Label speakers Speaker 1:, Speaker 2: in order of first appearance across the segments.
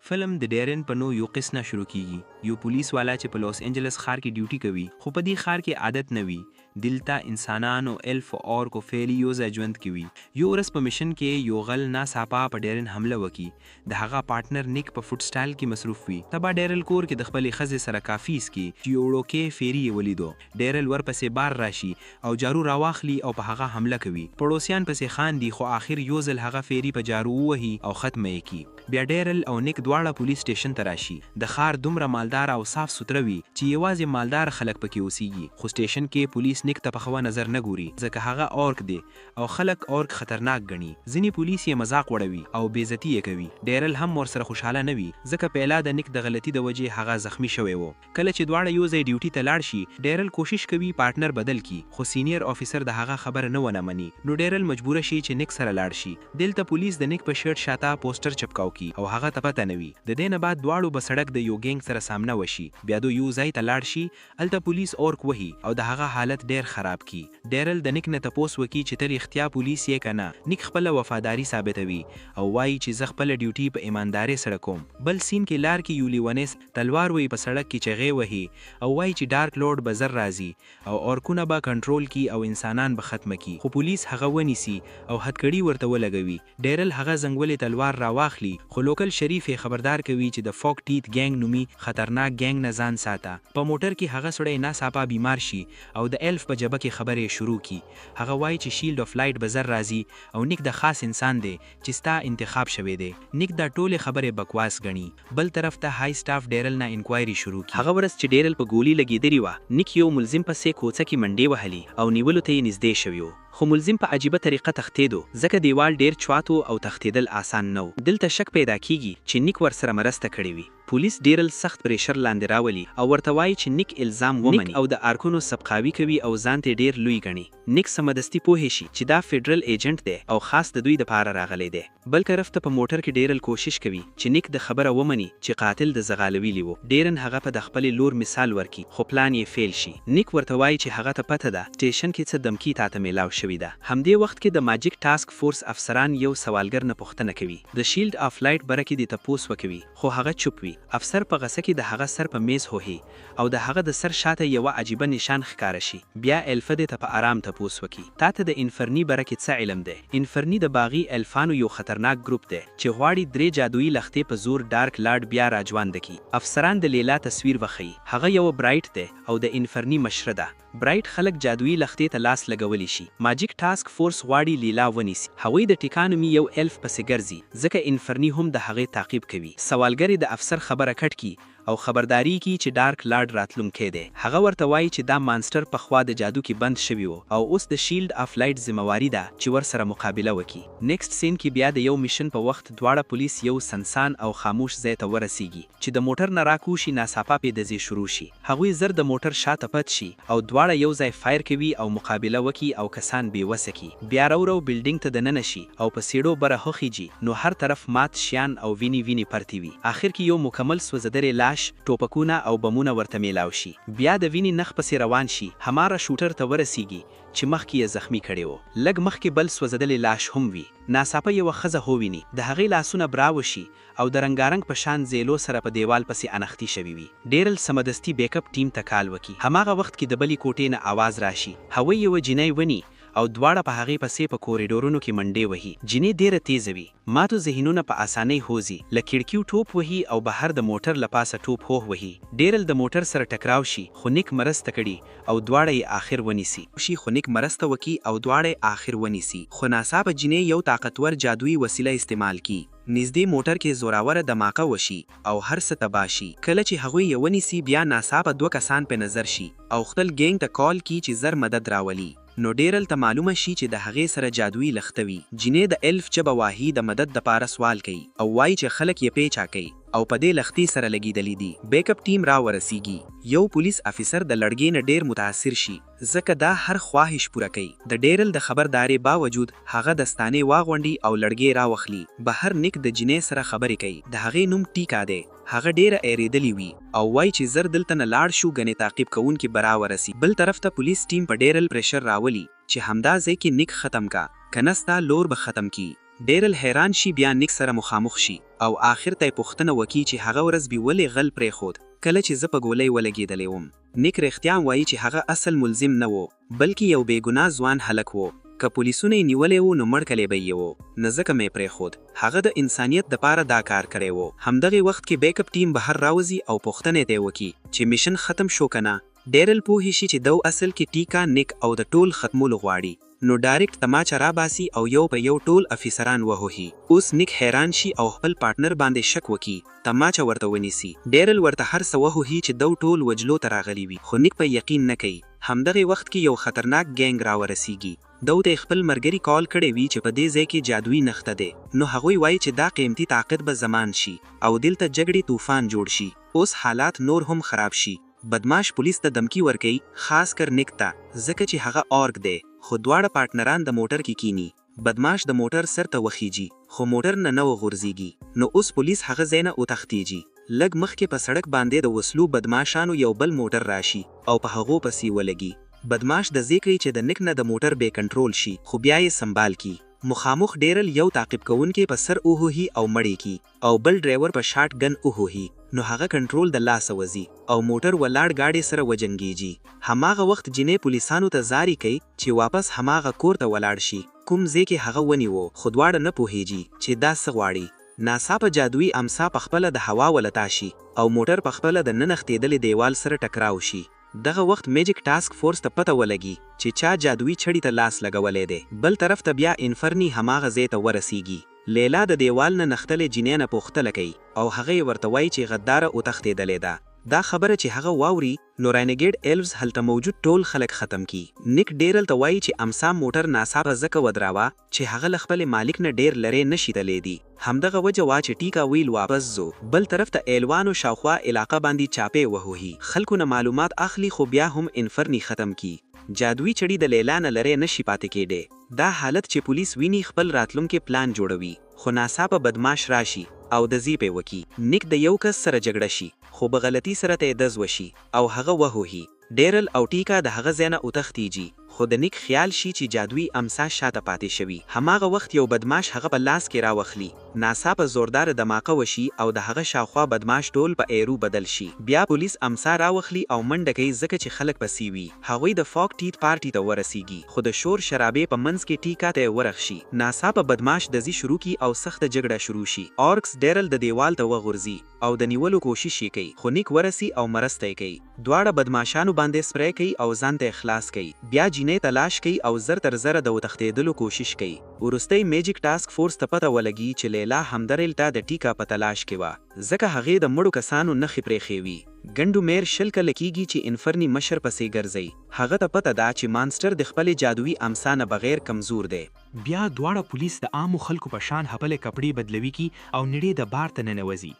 Speaker 1: فلم د ډیرن په نو يو قص نه شروع کیږي. يو پوليس والا چې په لوس انجلس ښار کې ډيوټي کوي خو په دې ښار کې عادت نه وي. دلته انسانان او ايلف او اورک او فيري يو ځای ژوند کوي. يو ورځ په مشن کې يو غل نا څاپه په ډیرن حمله وکي. د هغه پارټنر نيک په فوټ سټال کې مصروف وي. سبا ډیرل کور کې د خپلې ښځې سره کافي څکي چې يو وړوکی فيري يې وليدو. ډیرل ورپسې بار راشي او جارو راواخلي او په هغه حمله کوي. پړوسيان پسې خاندي خو آخر يو ځل هغه فيري په جارو ووهي او ختمه يې کي. بيا ډیرل او نيک دواړه پوليس سټيشن ته راشي. د ښار دومره مالداره او صاف سوتره وي چې يواځې مالدار خلک پکې اوسيږي. خو سټيشن کې پوليس نيک ته په ښوه نظر نه ګوري ځکه هغه اورک دی او خلک اورک خطرناک ګڼي. ځينې پوليس يې مذاق وړوي او بې عزتي يې کوي. ډیرل هم ورسره خوشحاله نه وي ځکه پيلا د نيک د غلطي د وجې هغه زخمي شوی و. کله چې دواړه يو ځای ډيوټي ته لاړ شي ډیرل کوشش کوي پارټنر بدل کي خو سينير آفيسر د هغه خبره نه ونه مني نو ډیرل مجبوره شي چې نيک سره لاړ شي. دلته پوليس د نيک په شرټ شاته پوسټر چپکاو کي او هغه ته پته نه وي. د دې نه بعد دواړو به سړک د يو ګينګ سره سامنه وشي. بيا دو يو ځای ته لاړ شي هلته پوليس اورک وهي او د هغه حالت ډیر خراب کي. ډیرل د نيک نه تپوس وکي چې ته ريښتيا پوليس يې که نه؟ نيک خپله وفاداري ثابتوي او وايي چې زه خپله ډيوټي په ايماندارې سره کوم. بل سين کې لار کې يو ليونی تلوار وي په سړک کې چغې وهي او وايي چې ډارک لارډ به زر راځي او اورکونه به کنټرول کي او انسانان به ختمه کي خو پوليس هغه ونيسي او هتکړي ورته ولګوي. ډیرل هغه زنګولې تلوار راواخلي خو لوکل شريف يې خبردار کوي چې د فوک ټيت ګينګ نومي خطرناک ګينګ نه ځان ساته. په موټر کې هغه سړی ناڅاپه بيمار شي او د ايلف په ژبه کې خبرې شروع کي. هغه وايي چې شيلډ آف لائټ به زر راځي او نيک دا خاص انسان دی چې ستا انتخاب شویدی. نيک دا ټولې خبرې بکواس ګڼي. بل طرف ته های سټاف ډیرل نه انکوائري شروع کي.
Speaker 2: هغه ورځ چې ډیرل په ګولی لګیدلی وه نیک يو ملزم پسې کوڅه کې منډې وهلي او نیولو ته يې نزدې شوی ؤ. خو ملزم په عجیبه طریقه تښتیدو ځکه دیوال ډیر چوات ؤ او تښتیدل آسان نه ؤ. دلته شک پیدا کیږي چې نیک ورسره مرسته کړې وي. پولیس ډیرل سخت پریشر لاندې راولي او ورته وايي چې نیک الزام
Speaker 1: نيک
Speaker 2: ومني.
Speaker 1: او د آرکونو سپکاوی کوي او ځان تې ډیر لوی ګڼي. نیک سمدستي پوهې شي چې دا فیډرل ایجنټ دی او خاص د دوی د پاره راغلی دی. بل طرف ته په موټر کې ډیرل کوشش کوي چې نیک د خبره ومني چې قاتل د زغالویلي وو. ډیرن هغه په د خپلې لور مثال ورکي خو پلان يې فیل شي. نیک ورته وايي چې هغه ته پته ده سټیشن کې څه دمکي تاته میلاو شوي ده. همدې وخت کې د ماجک ټاسک فورس افسران يو سوالګر نه پوښتنه کوي. د شیلډ آف لائټ بره کې دې تپوس وکوي خو هغه چوپ وي. افسر په غصه کې د هغه سر په میز هوهي او د هغه د سر شاته يوه عجیبه نشان ښکاره شي. بیا ایلفه ده ته په آرام تپوس وکي. تاته د انفرني بره کې څه علم دی؟ انفرني د باغي ایلفانو يو خطرناک ګروپ دی چې غواړي درې جادويي لښتې په زور ډارک لارډ بیا راژوانده کي. افسران د لیلا تصویر وښيي. هغه يوه برایټ ده او د انفرني مشره ده. برایټ خلک جادويي لښتې ته لاس لګولی شي. ماجک ټاسک فورس غواړي لیلا ونیسي. هغوی د ټیکا نومي یو ایلف پسې ګرځي ځکه انفرني هم د هغې تعقیب کوي. سوالګر د افسر خبره کټ کي او خبرداری کی چې ډارک لارډ راتلونکی دی. هغه ورته وايي چې دا مانسټر پخوا د جادو کې بند شوی ؤ او اوس د شیلډ آف لائټ ذمه واري ده چې ورسره مقابله وکي. نیکسټ سین کې بیا د یو مشن په وخت دواړه پولیس یو سنسان او خاموش ځای ته ورسیږي. چې د موټر نه راکوشي ناڅاپا پې دزې شروع شي. هغوی زر د موټر شاته پت شي او دواړه یو ځای فائر کوي او مقابله وکي او کسان بې وسه کي. بیا رو رو بلډنګ ته دننه شي او په سیړو بره هوخیجي نو هر طرف مات شیان او وینې وینې پرتې وي. آخر کې یو مکمل سوځدلې لاش، ټوپکونه او بمونه ورته میلاو شي. بیا د وینې نخ پسې روان شي هماغه شوټر ته ورسیږي چې مخکې یې زخمي کړې ؤ. لږ مخکې بل سوځدلې لاش هم وي. ناڅاپه یوه ښځه هوویني. د هغې لاسونه براوه شي او د رنګارنګ په شان ځیلو سره په دیوال پسې انښتي شوي وي. ډیرل سمدستي بیک اپ ټیم ته کال وکي. هماغه وخت کې د بلې کوټې نه اواز راشي. هغوی یوه جینۍ ویني او دواړه په هغې پسې په کوریډورونو کې منډې وهي. جینې دیره تیزه وي. ماتو ذهنونه په آسانۍ هوځي. له کړکیو ټوپ وهي او بهر د موټر له پاسه ټوپ هوه وهي. ډیرل د موټر سره ټکراو شي خو نیک مرسته کړي او دواړه یې آخر ونیسي. شي خو نیک مرسته وکي او دواړه یې آخر ونیسي. خو ناڅاپه جینې یو طاقتور جادويي وسیله استعمال کي. نزدې موټر کې زوراوره دماکه وشي او هر څه تباه شي. کله چې هغوی یې ونیسي بیا ناڅاپه دوه کسان په نظر شي او خپل ګینګ ته کال کي چې زر مدد راولي. نو ډیرل ته معلومه شي چې د هغې سره جادويي لښته وي. جینې د ایلف ژبه واهي د مدد د پاره سوال کوي او وايي چې خلک یې پیچا کوي او په دې لښتې سره لګیدلي دي. بیک اپ ټیم راورسیږي. یو پولیس افیسر د لړګې نه ډیر متاثر شي ځکه دا هر خواهش پوره کوي. د ډیرل د خبر دارې باوجود هغه دستانې واغونډي او لړګې راوخلي. بهر نیک د جینې سره خبرې کوي. د هغې نوم ټیکا دی. هغه ډیره ایریدلې وي او وايي چې زر دلته نه لاړ شو ګنې تعقیب کوونکي به راورسي. بل طرف ته پولیس ټیم په ډیرل پریشر راولي چې همدا ځای کې نیک ختم کا کنه ستا لور به ختم کي. ډیرل حیران شي بیا نیک سره مخامخ شي. او آخر ته پوښتنه وکي چې هغه ورځ بی ولې غل پرېښود کله چې زه په ګولۍ ولګېدلې وم. نيک رښتيا وايي چې هغه اصل ملزم نه وو بلکې يو بې ګناه ځوان هلک وو. که پوليسونه يې نيولی وو نو مړ کلی به يې وو نه ځکه مې پرېښود. هغه د انسانيت د پاره دا کار کړی وو. همدغې وخت کې بيک اپ ټيم بهر راوځي او پوښتنه ته وکي چې مشن ختم شو که نه؟ ډيرل پوه شي چې دئ اصل کې ټيکا، نيک او د ټول ختمولو غواړي نو ډاريکټ تماچه راباسي او يو په يو ټول افيسران وهوهي. اوس نيک حيران شي او خپل پارټنر باندې شک وکي تماچه ورته ونيسي. ډيرل ورته هر څه وهوهي چې دئ ټول وژلو ته راغلي وي خو نيک په يقين نه کوي. همدغې وخت کې يو خطرناک ګينګ راورسيږي. دئ ته خپل مرګري کال کړی وي چې په دې ځای کې جادويي نښته دی نو هغوی وايي چې دا قيمتي طاقت به زمان شي او دلته جګړې طوفان جوړ شي. اوس حالات نور هم خراب شي. بدماش پوليس ته دمکي ورکي خاص کر نيک ته ځکه چې هغه اورک دی. خو دواړه پارټنران د موټر کې کيني. بدماش د موټر سر ته وخيجي خو موټر نه نه وغورځيږي. نو اوس پوليس هغه ځای نه اوتښتيجي. لږ مخکې په سړک باندې د وسلو بدماشانو يو بل موټر راشي او په هغو پسې ولګي. بدماش ډزې کوي چې د نيک نه د موټر بې کنټرول شي خو بيا يې سمبال کي. مخامخ ډيرل يو تعقيب کوونکی په سر اوهوهي او مړ يې کي او بل ډرايور په شارټ ګن اوهوهي نو هغه کنټرول د لاسه وځي او موټر ولاړ ګاډې سره وجنګيجي. هماغه وخت جينۍ پوليسانو ته زاری کوي چې واپس هماغه کور ته ولاړ شي کوم ځای کې هغه ونيوو خو دواړه نه پوهيجي چې دا څه غواړي. ناڅاپه جادويي امسا پخپله د هوا ولتا شي او موټر پخپله د نه نښتيدلې ديوال سره ټکراو شي. دغه وخت ميجک ټاسک فورس ته پته ولګي چې چا جادويي چړی ته لاس لګولی دی. بل طرف ته بيا انفرني هماغه ځای ته ورسيږي. ليلا د ديوال نه نښتلې جينۍ نه پوښتله کوي او هغه يې ورته وايي چې غداره اوتښتيدلې ده. دا خبره چې هغه واوري نو راينيګيډ ايلفز هلته موجود ټول خلک ختم کي. نيک ډيرل ته وايي چې امسا موټر ناڅاپه ځکه ودراوه چې هغه له خپلې مالک نه ډير لرې نه شي تلې دي. همدغه وجه وه چې ټيکا ويل واپس ځو. بل طرف ته ايلوانو شاوخوا علاقه باندی چاپې وهوهي. خلکو نه معلومات اخلي خو بيا هم انفرني ختم کي. جادويي چړی د ليلا نه لرې نه شي پاتې کيډی. دا حالت چې پوليس ويني خپل راتلونکې پلان جوړوي خو ناڅاپه بدماش راشي او ډزې په وکي. نيک د يو کس سره جګړه شي خو به غلطی سره ته ډز وشي او هغه وهوهي. ډيرل او ټيکا د هغه ځای نه اوتښتيجي خو د نيک خيال شي چې جادويي امسا شاته پاتې شوي. هماغه وخت يو بدماش هغه په لاس کې راوخلي. ناڅاپه زورداره دماقه وشي او د هغه شاوخوا بدماش ټول په ايرو بدل شي. بيا پوليس امسا راوخلي او منډه کوي ځکه چې خلک پسې وي. هغوی د فاک ټيت پارټي ته ورسيږي خو د شور شرابې په منځ کې ټيکا ته ورغ شي. ناڅاپه بدماش ډزی شروع کي او سخته جګړه شروع شي. اورکس ډيرل د ديوال ته وغورځي او د نيولو کوشش يې کوي خو نيک ورسي او مرسته يې کوي. دواړه بدماشانو باندې سپری کوي او ځان ته خلاص کوي. بيا جينۍ تلاش کوي او زر تر زره د وتښتيدلو کوشش کوي. وروستۍ ميجک ټاسک فورس ته پته ولګي چې ليلا همدرلته د ټيکا په تلاش کې وه ځکه هغې د مړو کسانو نښې پرېښې وي. ګنډو مير 20 کله کيږي چې انفرني مشر پسې ګرځی. هغه ته پته ده چې مانسټر دخپلې جادويي امسا نه بغير کمزور دی.
Speaker 3: بيا دواړه پوليس د عامو خلکو په شان حپلې کپړې بدلوي کی او نېړې د بار ته ننوځي.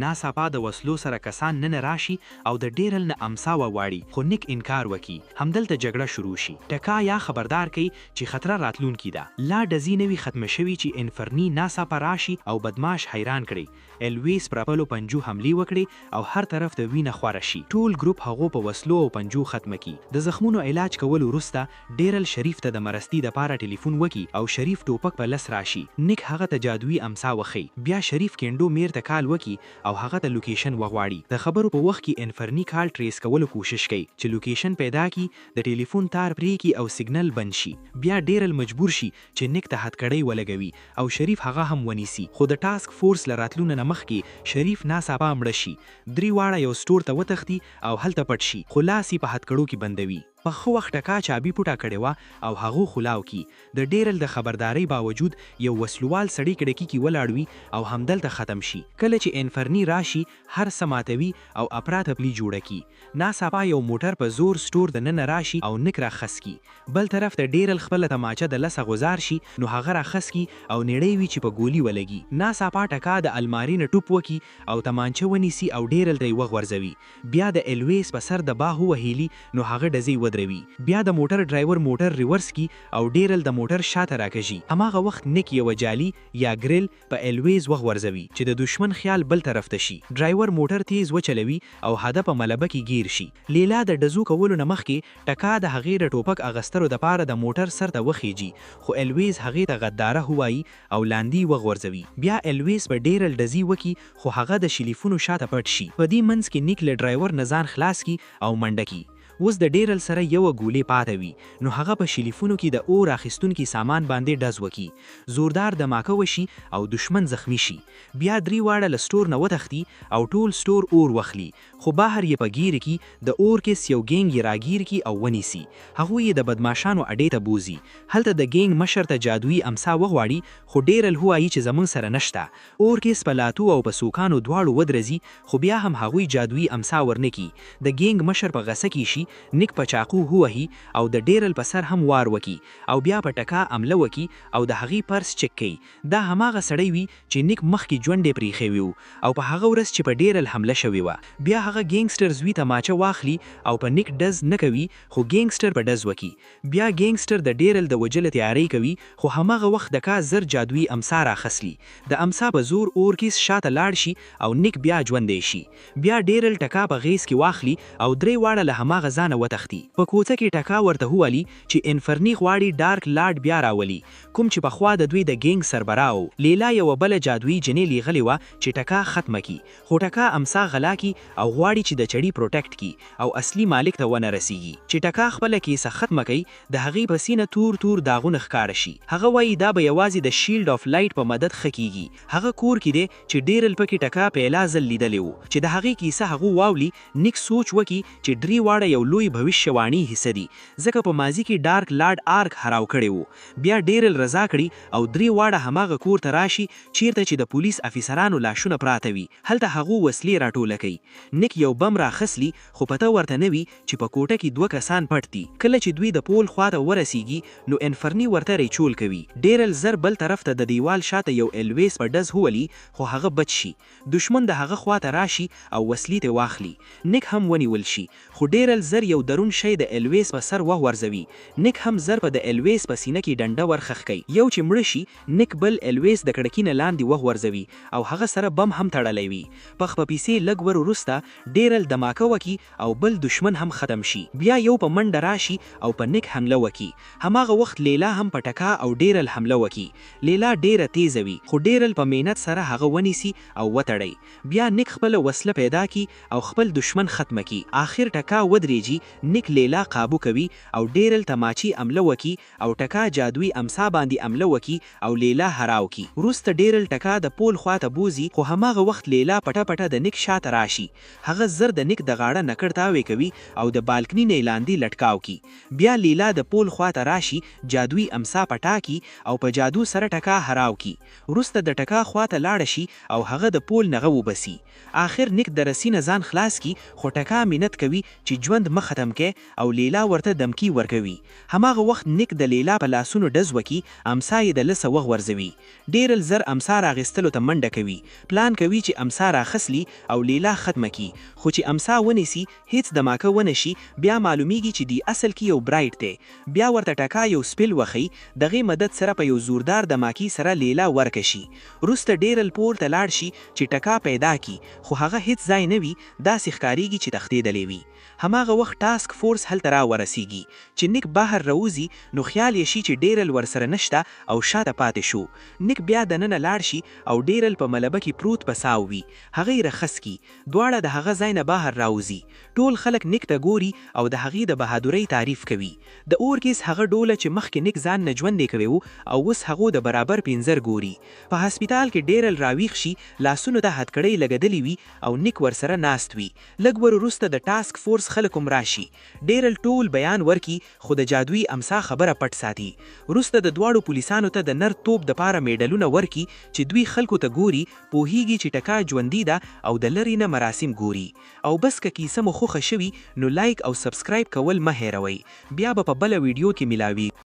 Speaker 3: ناڅاپا د وسلو سره کسان ننه راشي او د ډيرل نه امسا وعواړي خو نيک انکار وکي. همدلته جګړه شروع شي. ټکا يا خبردار کوي چې خطره راتلونکي ده. لا ډزی نه وي ختم شوي چې انفرني ناڅاپه راشي او بدماش حيران کړي. ايلويس پرپلو پنجو حملې وکړي او هر طرف ته وينه خوره شي. ټول ګروپ هغو په وسلو او پنجو ختم کي. د زخمونو علاج کولو وروسته ډيرل شريف ته د مرستی دپاره ټيليفون وکي او شريف ټوپک په لس راشي. نيک هغه ته جادويي امسا وښي. بيا شريف کينډو مير ته کال وکي او هغه ته لوکيشن وغواړي. د خبرو په وخت کی انفرني کال ټريس کولو کوشش کوي. چې لوکيشن پيدا کي د ټيليفون تار پرې کي او سګنل بند شي. بيا ډيرل مجبور شي چې نيک ته هتکړۍ ولګوي او شريف هغه هم ونيسي. خو د ټاسک فورس له راتلونه نه مخکې شريف ناڅاپا مړه شي. دری واړه يو سټور ته وتښتي او هلته پټ شي خو لاس يي په هتکړو کی بندوي. په ښه وخت ټکا چابي پوټا کړې وه او هغو خلاو کي. د ډيرل د خبردارۍ باوجود يو وسلوال سړی کړکی کی ولاړ وي او همدلته ختم شي. کله چې انفرني راشي هر څه ماتوي او اپرا تپلي جوړه کي. ناڅاپا يو موټر په زور سټور د ننه راشي او نيک را خس کي. بل طرف ته ډيرل خپله تماچه د لسه غوزار شي نو هغه را خس کي او نېړی وي چې په ګولي ولګي. ناڅاپا ټکا د الماری نه ټوپ وکي او تمانچه ونيسي او ډيرل ته يې وغورځوي. بيا د ايلويس په سر د باهو وهيلي نو هغه ډزی ودروي. ودروي. بیا د موټر ډرایور موټر ریورس کی او ډیرل د موټر شاته راکژي. هماغه وخت نک یوه جالی یا ګریل په ایلویز وغورځوي چې د دشمن خیال بل طرف ته شي. ډرایور موټر تیز وچلوي او هده په ملبه کې ګیر شي. لیلا د ډزو کولو نه مخکې ټکا د هغې د ټوپک اغستلو دپاره د موټر سر ته وخیژي خو ایلویز هغې ته غداره هووايي او لاندی وغورځوي. بیا ایلویز په ډیرل ډزی وکي خو هغه د شلیفونو شاته پټ شي. په دی منځ کې نیک له ډرایور نه ځان خلاص کی او منډه کی. اوس د ډیرل سره یوه ګولې پاته وي نو هغه په شلیفونو کې د اور اخستونکي سامان باندې ډز وکي. زوردار دماکه وشي او دشمن زخمي شي. بیا دری واړه له سټور نه وتښتي او ټول سټور اور وخلي خو بهر یې په ګیر کی د اورکیس یو ګینګ یې راګیر کی او ونیسي. هغوی یې د بدماشانو اډې ته بوځي. هلته د ګینګ مشر ته جادويي امسا وغواړي خو ډیرل هووايي چې زمونږ سره نشته. اورکیس په لاتو او په سوکانو دواړو ودرزي خو بیا هم هغوی جادويي امسا ورنکي. د ګینګ مشر په غصه کی شي نیک په چاقو هووهي او د ډیرل په سر هم وار وکي او بیا په ټکا عمله وکي او د هغې پرس چک کوي. دا هماغه سړی وي چې نیک مخکې ژوندی پریښی وي او په هغه ورځ چې په ډیرل حمله شوې وه. بیا هغه ګینګسټر زوی تماچه واخلي او په نیک ډز نه کوي خو ګینګسټر په ډز وکي. بیا ګینګسټر د ډیرل د وژلو تیاری کوي خو هماغه وخت ډکا زر جادويي امسا راخسلي. د امسا په زور اورکیس شاته لاړ شي او نیک بیا ژوندی شي. بیا ډیرل ټکا په غیز کې واخلي او درې واړه له هماغه ځانه وتښتي. په کوڅه کې ټکا ورته هوالي چې انفرني غواړي ډارک لارډ بیا راولي کوم چې پخوا د دوی د ګینګ سربراه ؤ. لیلا یوه بله جادويي جنې لیغلې وه چې ټکا ختمه کي. خو ټکا امسا غلا کی او غواړي چې د چړي پروټیکټ کی او اصلي مالک ته ونه رسیږي. چې ټکا خپله کیسه ختمه کوي د هغې په سینه تور تور داغونه ښکاره شي. هغه وايي دا به یوازې د شیلډ آف لایټ په مدد ښه کیږي. هغه کور کې دی چې ډیرل پکې ټکا پیلا ځل لیدلی ؤ. چې د هغې کیسه هغو واولي نیک سوچ وکي چې دری واړه یو لوی بهویشه واڼي حصه دي ځکه په ماضي کې ډارک لارډ آرک هراو کړی ؤ. بیا ډیرل رضا کړي او دری واړه هماغه کور ته راشي چیرته چې د پولیس افیسرانو لاشونه پراته وي. هلته هغو وسلې راټوله کوي. نیک یو بم راخسلي خو پته ورته نه وي چې په کوټه کې دوه کسان پټ دي. کله چې دوی د پول خواته ورسیږي نو انفرني ورته ریچول کوي. ډیرل زر بل طرف ته د دیوال شاته یو ایلویس په ډز هولي خو هغه بچ شي. دشمن د هغه خواته راشي او وسلي ته واخلي. نیک هم ونیول شي. خو ډیرل زر یو درون شی د ایلویس په سر وغورځوي. نیک هم زر په د ایلویس په سینه کې ډنډه ورخښ کوي. یو چې مړه شي نیک بل ایلویس د کړکي نه لاندې وغورځوي او هغه سره بم هم تړلی وي. په خپپیسې لږ ور وروسته ډیرل دماکه وکي او بل دشمن هم ختم شي. بیا یو په منډه راشي او په نیک حمله وکي. هماغه وخت لیلا هم په ټکا او ډیرل حمله وکي. لیلا ډیره تیزه وي خو ډیرل په محنت سره هغه ونیسي او وتړی. بیا نیک خپله وسله پیدا کی او خپل دشمن ختمه کی. آخر ټکا ودریږي، نیک لیلا قابو کوي او ډیرل تماچی عمله وکي او ټکا جادويي امسا باندې عمله وکي او لیلا هراو کی. وروسته ډیرل ټکا د پول خواته بوځي خو هماغه وخت لیلا پټه پټه د نیک شاته راشي. هغه زر د نیک د غاړه نکړ تاوې کوي او د بالکني نه یې لاندې لټکاو کی. بیا لیلا د پول خواته راشي، جادويي امسا پټا کی او په جادو سره ټکا هراو کی. وروسته د ټکا خواته لاړه شي او هغه د پول نغه وبسي. آخر نیک د رسی نه ځان خلاص کی خو ټکا منت کوي چې ژوند مه ختم که او لیلا ورته دمکی ورکوي. هماغه وخت نیک د لیلا په لاسونو ډز وکي امسا یې د لسه وغورځوي. ډیرل زر امسا راغستلو ته منډه کوي. پلان کوي چې امسا راخسلي او لیلا ختمه کی خو چې امسا ونیسي هیڅ دماکه ونه شي بیا معلومیږي چې دی اصل کې یو برایټ دی. بیا ورته ټکا یو سپیل وښي دغې مدد سره په یو زوردار دماکی سره لیلا ورکه شي. وروسته ډیرل پول ته لاړ شي چې ټکا پیدا کی خو هغه هیڅ ځای نه وي داسې ښکاریږي چې تښتیدلی وي. هماغه وخت ټاسک فورس هلته را ورسیږي. چې نیک بهر راوځي نو خیال یې شي چې ډیرل ورسره نشته او شاته پاتې شو. نیک بیا دننه لاړ شي او ډیرل په ملبه کې پروت په ساو وي. هغه یې رخص کی. دواړه د هغه ځای نه بهر راوځي. ټول خلک نیک ته ګوري او د هغې د بهادرۍ تعریف کوي. د اورکیس هغه ډوله چې مخکې نیک ځان نه ژوندې کوي وو او اوس هغو د برابر پنځر ګوري. په هسپتال کې ډیرل راویښ شي، لاسونو ته هتکړۍ لګدلې وي او نیک ورسره ناست وي. لږ ور وروسته د ټاسک فورس خلک هم راشي. ډیرل ټول بیان ورکي خو د جادويي امسا خبره پټ ساتي. وروسته د دواړو پولیسانو ته د نر توب دپاره میډلونه ورکي چې دوی خلکو ته ګوري پوهیږي چې ټکا ژوندی ده او د لرې نه مراسم ګوري. او بس که کیسه مو خوښه شوي نو لایک او سبسکرایب کول مه هیروئ. بیا به په بله ویډیو کې ملاویږو.